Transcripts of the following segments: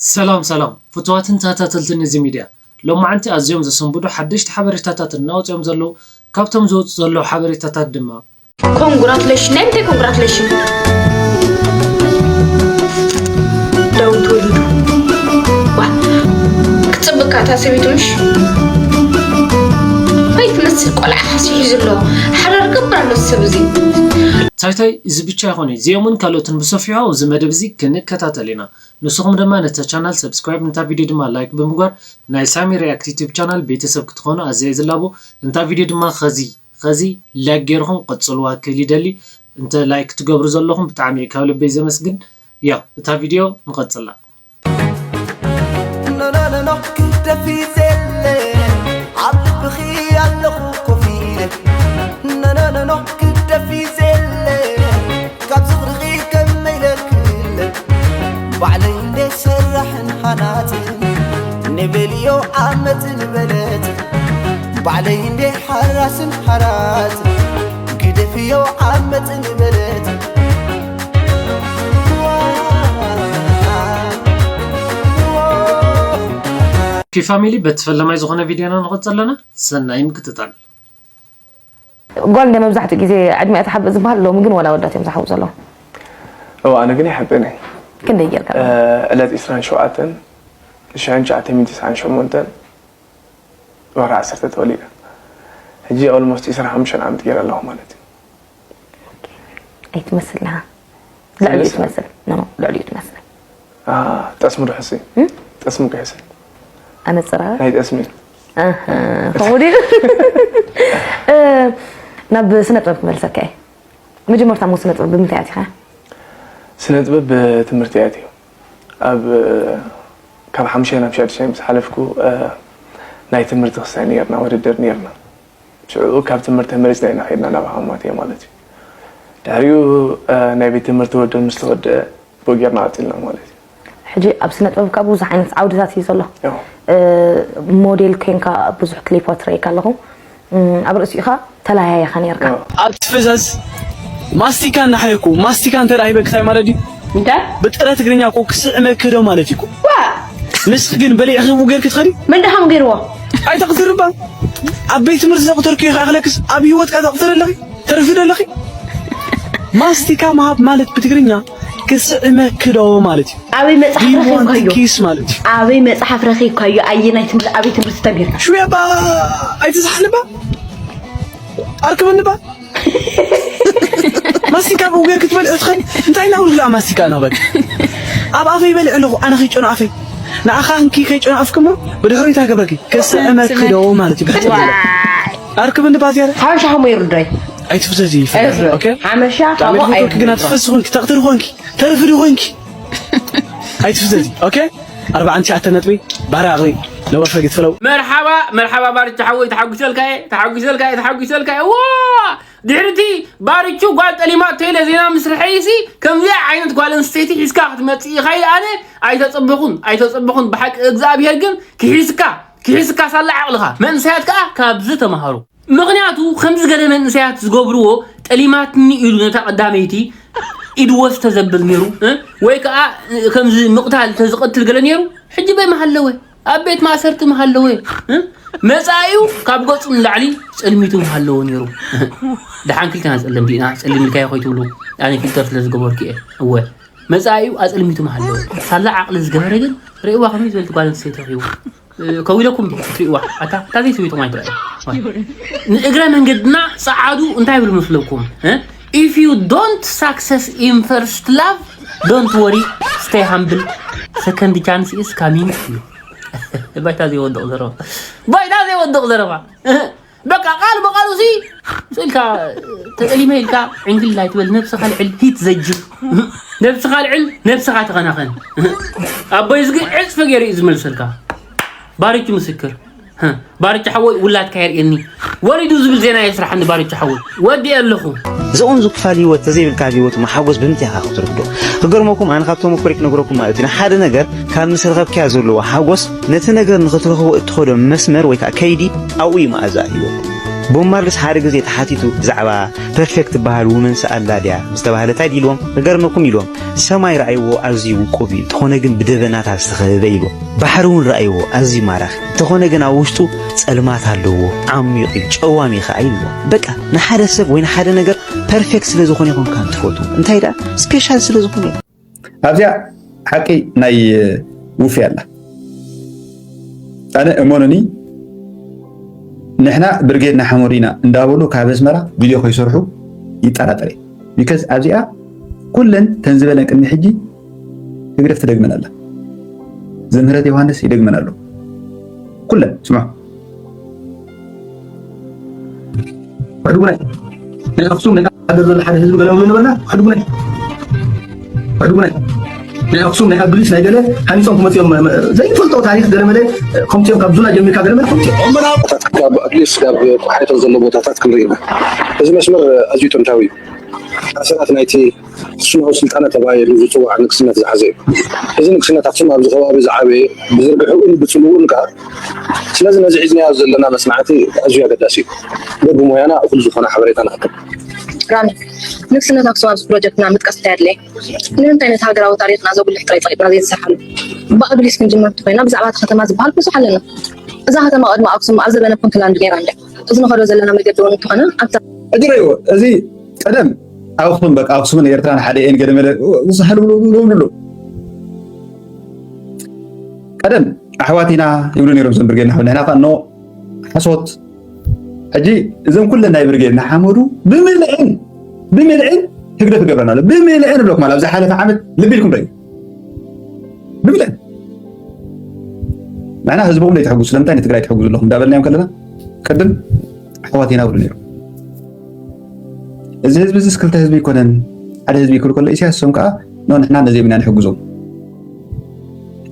ሰላም ሰላም ፍቱዋትን ተኸታተልትን እዚ ሚድያ፣ ሎማዓንቲ ኣዝዮም ዘሰንብዱ ሓደሽቲ ሓበሬታታት እናወፅኦም ዘለዉ፣ ካብቶም ዝወፁ ዘለዉ ሓበሬታታት ድማ ኮንግራቱሌሽን ናይ ምንታይ ኮንግራቱሌሽን? ዳዊት ወሊዱ። ዋ፣ ክትጽብቅ እታ ሰበይቲ ምሽ? እንታይ ትመስል ቆልዓ ሓሲሑ ዘሎ? ሓራር ገብር ኣሎ ሰብ እዚ። ታይታይ እዚ ብቻ ይኾነ፣ እዚኦምን ካልኦትን ብሰፊሑ ኣብዚ መደብ እዚ ክንከታተል ኢና። ንስኹም ድማ ነተ ቻናል ሰብስክራይብ፣ ነታ ቪድዮ ድማ ላይክ ብምግባር ናይ ሳሚ ሪያክት ዩቲዩብ ቻናል ቤተሰብ ክትኾኑ ኣዝየ ዝላቦ። ነታ ቪድዮ ድማ ኸዚ ኸዚ ላይክ ጌርኹም ቀጽልዋ ክብል ይደሊ። እንተ ላይክ ትገብሩ ዘለኹም ብጣዕሚ ካብ ልበይ ዘመስግን። ያው እታ ቪድዮ ንቐጽላ። ኖኖኖኖ ክደፊ ዘለ ኣብ ልብኺ ኣለኹ ኮፍ ኢለ። ኖኖኖኖ ክደፊ ዘለ ካብ ዝኽርኺ ከመይለክለ ባዕለይ እንደ ሰራሕን ሃናጽን ንበልዮ ዓመጽ ንበለት ባዕለይ እንደ ሓራስን ሓራጽ ግደፍዮ ዓመጽ ንበለት ኦኬ ፋሚሊ፣ በቲ ፈለማይ ዝኾነ ቪድዮና ንቐጽል ኣለና። ሰናይ ምክትታል። ጓል እንደ መብዛሕትኡ ግዜ ዕድሚኣ ትሓብእ ዝበሃል፣ ሎሚ ግን ዋላ ኣወዳት እዮም ዝሓብኡ ዘለዉ። እዎ፣ ኣነ ግን ይሓብእን እየ። ክንደይ ጌርካ? እ፣ ዕለት ዕስራን ሸውዓተን፣ ሽሕን ትሽዓተ ሚእትን ተስዓን ሸሞንተን፣ ወርሒ ዓሰርተ ተወሊደ። ሕጂ ኦልሞስት ዕስራን ሓሙሽተን ዓመት ገይረ ኣለኹ ማለት እዩ። ኣይትመስል ኢኻ። ልዕሊኡ ትመስል። ኖ፣ ልዕሊኡ ትመስል። አ፣ ጠስሚ ዶ ሕሲ? ጠስሚ እኮ ሕሲ። ኣነጽራ? ናይ ጠስሚ። ኣህ፣ ከምኡ ድዩ? እ፣ ናብ ስነ ጥበብ ክመልሰካ እየ። መጀመርታ እሞ ስነ ጥበብ ብምንታይ ኣቲኻ? ስነ ጥበብ ብትምህርቲ እየ ኣትዩ። ኣብ፣ ካብ ሓሙሻይ ናብ ሻድሻይ ምስ ሓለፍኩ፣ እ፣ ናይ ትምህርቲ ክሳይ ነይርና፣ ውድድር ነይርና። ሽዑ ካብ ትምህርቲ ተመሊስና ኢና ከይድና ናብ ሃማማተያ ማለት እዩ። ድሕሪኡ፣ እ፣ ናይ ቤት ትምህርቲ ውድድር ምስ ተወደአ፣ ብኡ ጌርና ቀጺልና ማለት እዩ። ሕጂ ኣብ ስነ ጥበብካ ብዙሕ ዓይነት ዓውድታት እዩ ዘሎ። ያው። እ፣ ሞዴል ኮይንካ ብዙሕ ክሊፓት ርእየካ ኣለኹ። እም፣ ኣብ ርእሲኡ ኸኣ ተለያይኻ ነይርካ። ያው። ኣብ ትፍዘዝ ማስቲካ እናሓየኩ፣ ማስቲካ እንተ ደኣ ሂበኪ እንታይ ማለት ድዩ? እንታይ? ብጥረ ትግርኛ እኮ ክስዕመኪ ዶ ማለት እዩ እኮ። ዋ! ንስኺ ግን በሊዕኺ ከምኡ ጌርኪ ትኸዲ? መን ደኣ ከምኡ ገይርዎ? ኣይተቕትሪ እባ። ኣብ ቤት ትምህርቲ ዘቕተርክዮ ከይኣኽለክስ ኣብ ህይወትካ ተቕትሪ ኣለኺ? ተርፊ ዶ ኣለኺ? ማስቲካ ምሃብ ማለት ብትግርኛ ክስዕመኪ ዶ ማለት እዩ። ኣበይ መጽሓፍ Do you want ረኺብካዮ? Kiss ማለት እዩ። ኣበይ መጽሓፍ ረኺብካዮ? ኣየናይ ትምህርቲ፣ ኣበይ ትምህርቲ ተምሂርካ? ሽውያ እባ ኣይትዝሓል እባ። ኣርክበኒ እባ። ማስቲካ ብኡ ጌርኪ ትበልዒ ትኸዲ። እንታይ እናበልኩ ደኣ ማስቲካ እናበልኩ? ኣብ ኣፈይ ይበልዕ ኣለኹ፣ ኣነ ከይጨኑ ኣፈይ። ንዓኻ እንኪ ከይጨኑ ኣፍኪ እሞ ብድሕሪት ኣይገብረኪ። ክስዕመኪ ዶ ማለት እዩ ብሕጽር ዝበለ። ኣርክበኒ እባ ዝያዳ። ሓበሻ ከምኡ ይርዶይ። ኣይትፍዘዚ ይፍዘዚ። ኦኬ? ሓበሻ ከምኡ ብጣዕሚ ክብርኪ ግን ኣይርዶይ። ኣትፈሲ ኾንኪ፣ ተቕትሪ ኾንኪ፣ ተርፍዲ ኾንኪ። ኣይትፍዘዚ። ኦኬ? ኣርባዓን ትሽዓተን ነጥቢ ባራቒ ለወፈ ግትፍለው። መርሓባ መርሓባ ባርቻ ሓወይ ተሓጒሰልካ እየ ተሓጒሰልካ እየ ተሓጒሰልካ እየ ዋ ድሕርቲ ባርቹ ጓል ጠሊማ ቴለ ዜና ምስርሐይሲ ከምዚኣ ዓይነት ጓል ኣንስተይቲ ሒዝካ ክትመጽእ ኢኻ ኢለ ኣነ ኣይተጸበኹን ኣይተጸበኹን ብሓቂ እግዚኣብሄር ግን ክሒዝካ ክሒዝካ ሳላ ዓቕልኻ መንእሰያት ከኣ ካብዚ ተማሃሩ ምኽንያቱ ከምዚ ገለ መንእሰያት ዝገብርዎ ጠሊማትኒ ኢሉ ነታ ቀዳመይቲ ኢድዎ ዝተዘብል ነይሩ እ? ወይ ከዓ እ፣ ከምዚ ምቕታል ተዝቐትል ገለ ነይሩ ሕጂ በይ ምሃለወ ኣብ ቤት ማእሰርቲ ምሃለወ እ? መጻኢኡ ካብ ገጹ ንላዕሊ ጸልሚቱ ምሃለዎ ነይሩ ደሓን ክልተና ጸለምቲ ኢና ጸሊም ኢልካዮ ከይትብሉ ኣነ ፊልተር ስለ ዝገበርኩ እየ እወ መጻኢኡ ኣጸልሚቱ ምሃለወ ሳላ ዓቕሊ ዝገበረ ግን ርእዋ ከመይ ዝበልቲ ጓል ኣንስተይቲ ረኺቡ ከዊለኩም ዲኹም ክትሪእዋ ኣታ እታ ዘይስሚዕኩም ኣይትረኣዩ ንእግረ መንገድና ጸዓዱ እንታይ ይብል መስለኩም if you don't success in first love don't worry stay humble second chance is coming to you ባይታ ዘይወድቕ ዘረባ ባይታ ዘይወድቕ ዘረባ በቃ ቃል ብቃሉ ሲ ስኢልካ ተጠሊመ ኢልካ ዕንግል ኣይትበል ነብስኻ ልዕል ሂት ዘጅብ ነብስኻ ልዕል ነብስኻ ተኸናኸን ኣቦይ ዝግ ዕፅፊ ገይሩ እዩ ዝመልሰልካ ባርቹ ምስክር ባርቹ ሓወይ ውላድካ የርእየኒ ወሊዱ ዝብል ዜና የስራሓኒ ባርቹ ሓወይ ወዲኤ ኣለኹ ዝቑም ዝክፋል ህይወት ተዘይብልካ ኣብ ህይወት እሞ ሓጎስ ብምንታይ ኢኻ ክትረኽቦ? ክገርመኩም ኣነ ካብ ተመኩረይ ክነግረኩም ማለት እዩ ንሓደ ነገር ካብ ምስ ረኸብካያ ዘለዎ ሓጎስ ነቲ ነገር ንኽትረኽቦ እትኸዶ መስመር ወይ ከዓ ከይዲ ኣብኡ እዩ መኣዛ ህይወት። ቦብ ማርሊስ ሓደ ግዜ ተሓቲቱ ብዛዕባ ፐርፌክት ትበሃል ውመን ስኣላ ድያ ምስ ተባህለ እንታይ ኢልዎም? ንገርነኩም ኢልዎም፣ ሰማይ ረኣይዎ ኣዝዩ ውቁብ እዩ፣ እንተኾነ ግን ብደበናታት ዝተኸበበ ኢልዎም። ባሕሪ እውን ረኣይዎ ኣዝዩ ማራኺ፣ እንተኾነ ግን ኣብ ውሽጡ ጸልማት ኣለዎ፣ ዓሚቕ እዩ፣ ጨዋሚ ኸዓ ኢልዎም። በቃ ንሓደ ሰብ ወይ ንሓደ ነገር ፐርፌክት ስለ ዝኾነ ይኾንካ ትፈቱ። እንታይ ደኣ ስፔሻል ስለ ዝኾነ። ኣብዚኣ ሓቂ ናይ ውፊ ኣላ። ኣነ እመኑኒ፣ ንሕና ብርጌድ ንሓመዱ ኢና እንዳበሉ ካብ ኣስመራ ቪድዮ ከይሰርሑ ይጠራጠር እየ። ቢካዝ ኣብዚኣ ኩለን ተን ዝበለን ቅድሚ ሕጂ ህግደፍ ትደግመን ኣላ። ዘምህረት ዮሃንስ ይደግመን ኣሎ። ኩለን ስምዑ። ሕድጉናይ ናይ ኣክሱም ናይ ሃገር ዘሎ ሓደ ህዝቢ ገለ ምን በልና ሕድጉናይ ሕድጉናይ ናይ ኣክሱም ናይ ኣግሊስ ናይ ገለ ሃኒጾም ክመጽኦም ዘይፈልጦ ታሪኽ ገለ መለ ከምጽኦም ካብ ዙላ ጀሚርካ ገለ መለ ከምጽኦም ኣታት ካብ ኣግሊስ ካብ ቆሓይቶ ዘሎ ቦታታት ክንርኢ ኢና። እዚ መስመር ኣዝዩ ጥንታዊ እዩ። ኣሰራት ናይቲ ኣክሱማዊ ስልጣነ ተባሂሉ ዝጽዋዕ ንግስነት ዝሓዘ እዩ። እዚ ንግስነት ኣክሱም ኣብዚ ከባቢ ዝዓበየ ብዝርግሕኡን ብጽልኡን ከኣ ስለዚ ነዚ ሒዝናዮ ዘለና መጽናዕቲ ኣዝዩ ኣገዳሲ እዩ። በብሞያና እኹል ዝኾነ ሓበሬታ ንኣክብ። ራሚ፣ ንግስነት ኣክሱም ኣብዚ ፕሮጀክትና ምጥቃስ እንታይ ኣድለየ? ንምንታይ ነቲ ሃገራዊ ታሪኽና ዘጉልሕ ጥራይ ጸቂጥና ዘይንሰርሓሉ? ብኣግሊስ ክንጅምር እንተኾይና ብዛዕባ እታ ከተማ ዝበሃል ብዙሕ ኣለና። እዛ ከተማ ቅድሚ ኣክሱም ኣብ ዘበነ ፑንትላንድ ነይራ እንድያ። እዚ ንኸዶ ዘለና መገዲ እውን እንተኾነ ኣብታ ሕጂ ረእይዎ፣ እዚ ቀደም ኣኽሱም በቃ ኣኽሱምን ኤርትራን ሓደ እየን ገለ መለ ዝሳሕሉ ብሉ ቀደም ኣሕዋት ኢና ይብሉ ነይሮም እዞም ብርጌድ ንሓመዱ። ንሕና ከኣ ኖ ሓሶት። ሕጂ እዞም ኩለን ናይ ብርጌድ ንሓመዱ ብምልእን ብምልእን ህግደፍ ይገብረና ኣሎ። ብምልእን እብለኩም ኣሎ። ኣብ ዝሓለፈ ዓመት ልቢ ኢልኩም ርእዩ። ብምልእን ንሕና ህዝብኹም ዘይትሕጉሱ ስለምንታይ ንትግራይ ትሕጉዙ ኣለኹም እንዳበልናዮም ከለና ቅድም ኣሕዋት ኢና ይብሉ ነይሮም። እዚ ህዝቢ እዚስ ክልተ ህዝቢ ኣይኮነን፣ ሓደ ህዝቢ ክብል ከሎ ኢሳያስ እሶም ከዓ ኖ ንሕና ነዚኦም ኢና ንሕግዞም።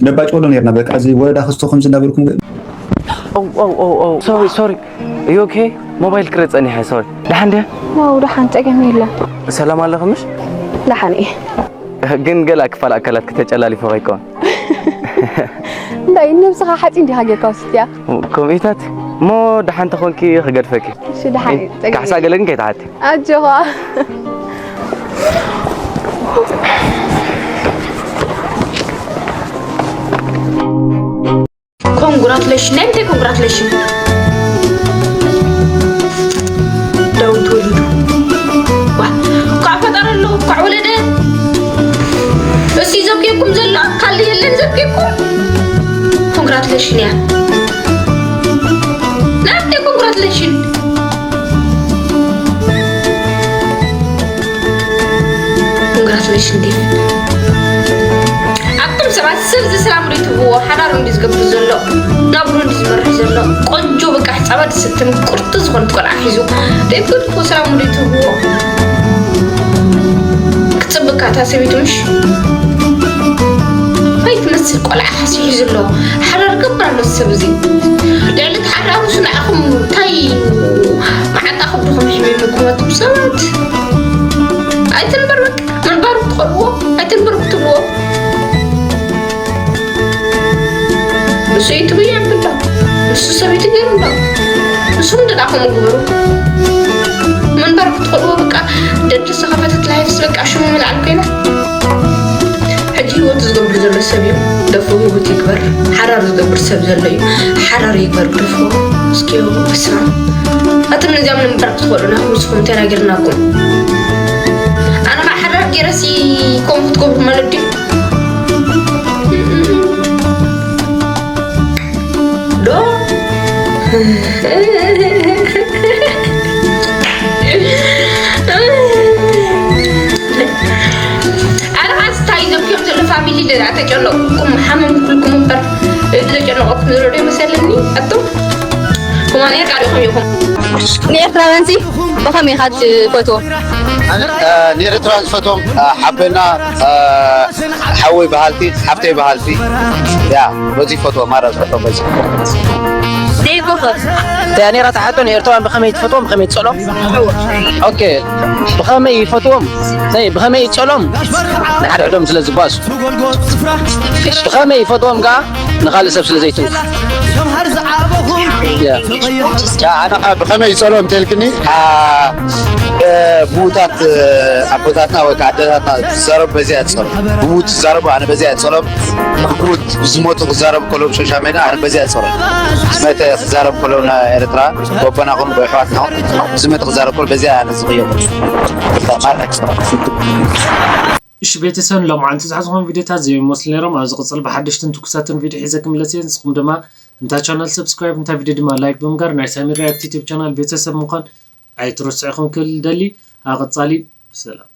ነባጭወሎ ነርና በቃ እዚ ወረዳ ክስቶ ከምዚ እናበልኩም ግ- ኦ ኦ ኦ ኦ ሶሪ ሶሪ ዩ ኦኬ ሞባይል ክረ ጸኒሐ ሶሪ ደሓን ድያ ዋው ደሓን ጸገም የለን ሰላም ኣለኹ ምሽ ደሓን እየ ግን ገላ ክፋል ኣካላት ክተጨላሊፎ ከይኮን እንታይ ነብስኻ ሓፂን ዲኻ ጌርካ ውስጥያ ከምኢታት ሞ ደሓን ተኾንኪ ክገድፈኪ እሺ ደሓን እዩ ጸገም ካሕሳ ገለ ግን ከይትሓቲ ኣጆኻ ኮንግራቱሌሽን ናይ ምንታይ ኮንግራቱሌሽን ዳዊት ወሊዱ ዋ እንኳዕ ፈጠረሉ እንኳዕ ወለደ እሱ ዘብኬኩም ዘሎ ካልእ የለን ዘብኬኩም ኮንግራቱሌሽን እያ ናይ ምንታይ ኮንግራቱሌሽን ኮንግራቱሌሽን ዴቭ ኣቱም ሰባት ሰብ ዝስላም ዶ ይትብዎ ሓዳር እንዲ ዝገብር ዘሎ ናብሩ እንዲ ዝመርሕ ዘሎ ቆንጆ በቃ ሕፃባ ድስትን ቁርቲ ዝኾነት ቆልዓ ሒዙ ደይብልኩ ሰላም ዶ ይትብዎ ክፅብቃ እታ ሰበይቱ ምሽ እንታይ ትመስል ቆልዓ ሓሲሑ ዘሎ ሓዳር ገብር ኣሎ ሰብ እዚ ልዕሊ ተሓራሩሱ ንዓኹም እንታይ መዓንጣ ከብድኹም ይሕሚምኩም ኣቱም ሰባት ኣይትንበር በቃ ምንባር ክትኸድዎ ኣይትንበር ክትብልዎ ንሱ ዩቱብ እየ ብሎ ንሱ ሰበይቲ ገይሩ ኣሎ ንስኹም ደኣ ከምኡ ግበሩ ምንባር ክትኸድዎ በቃ ደድ ዝኸፈተት ላይፍስ በቃ ሽሙ ምልዓል ኮይና ሕጂ ህይወቱ ዝገብር ዘሎ ሰብ እዩ ደፎ ህይወት ይግበር ሓራር ዝገብር ሰብ ዘሎ እዩ ሓራር ይግበር ደፎ እስኪ በስማ ኣቱም ነዚኣም ንምንባር ክትኸዱ ናኹም ንስኹም ተናጊርናኩም ኣነ ከዓ ሓራር ገይረሲ ከምኡ ክትገብሩ ማለት ድዩ ዶ ኣረ ኣስታይ ዘብዮም ዘሎ ፋሚሊ ደኣ ተጨነቁኩም ሓመም ኩልኩም እምበር ዘጨነቀኩም ዘሎ ዶ ይመሰለኒ ኣቶም ኩማኔር ቃሪኹም ኢኹም ንኤርትራውያንሲ ብኸመይ ኢኻ ትፈትዎ ንኤርትራ ዝፈትዎም ሓበና ሓወይ በሃልቲ ሓፍተይ በሃልቲ ያ በዚ ይፈትዎም ማራ ዝፈትዎም በዚ ዘይኮኸ እያ ነራ ተሓቶ ንኤርትራውያን ብኸመይ ትፈትዎም ብኸመይ ትጸሎም ኦኬ ብኸመይ ይፈትዎም ናይ ብኸመይ ይጸሎም ንሓድሕዶም ስለ ዝባሱ ብኸመይ ይፈትዎም ከኣ ንኻልእ ሰብ ስለ ዘይትንኩ ኣነ ብኸመይ ይጸሎም እንተልክኒ፣ ብሙዉታት ኣቦታትና ወይ ከዓ ኣደታትና ዝዛረቡ በዚኣ ይጸሎም። ብሙዉት ዝዛረቡ ኣነ በዚኣ ይጸሎም። ብሙዉት ዝሞቱ ክዛረቡ ከለዉ ሶሻል ሜድያ ኣነ በዚኣ ይጸሎም። ዝመተ ክዛረብ ከለዉ ናይ ኤርትራ ወቦና ኹን ወይ ኣሕዋትና ኹን ዝመተ ክዛረብ ከለዉ በዚኣ ኣነ ዝቕየም። እሺ ቤተሰብ፣ ሎማዓንቲ ዝሓዝኹም ቪዲዮታት እዚኦም ይመስሉ ነይሮም። ኣብ ዝቕፅል ብሓደሽትን ትኩሳትን ቪዲዮ ሒዘ ክምለስ እየ። ንስኹም ድማ እንታ ቻናል ሰብስክራይብ፣ እንታ ቪዲዮ ድማ ላይክ ብምጋር ናይ ሳሚ ሪያክት ዩቲብ ቻናል ቤተሰብ ምዃን ኣይትረስዑ ኢኹም ክብል ደሊ። ኣብ ቀፃሊ ብሰላም።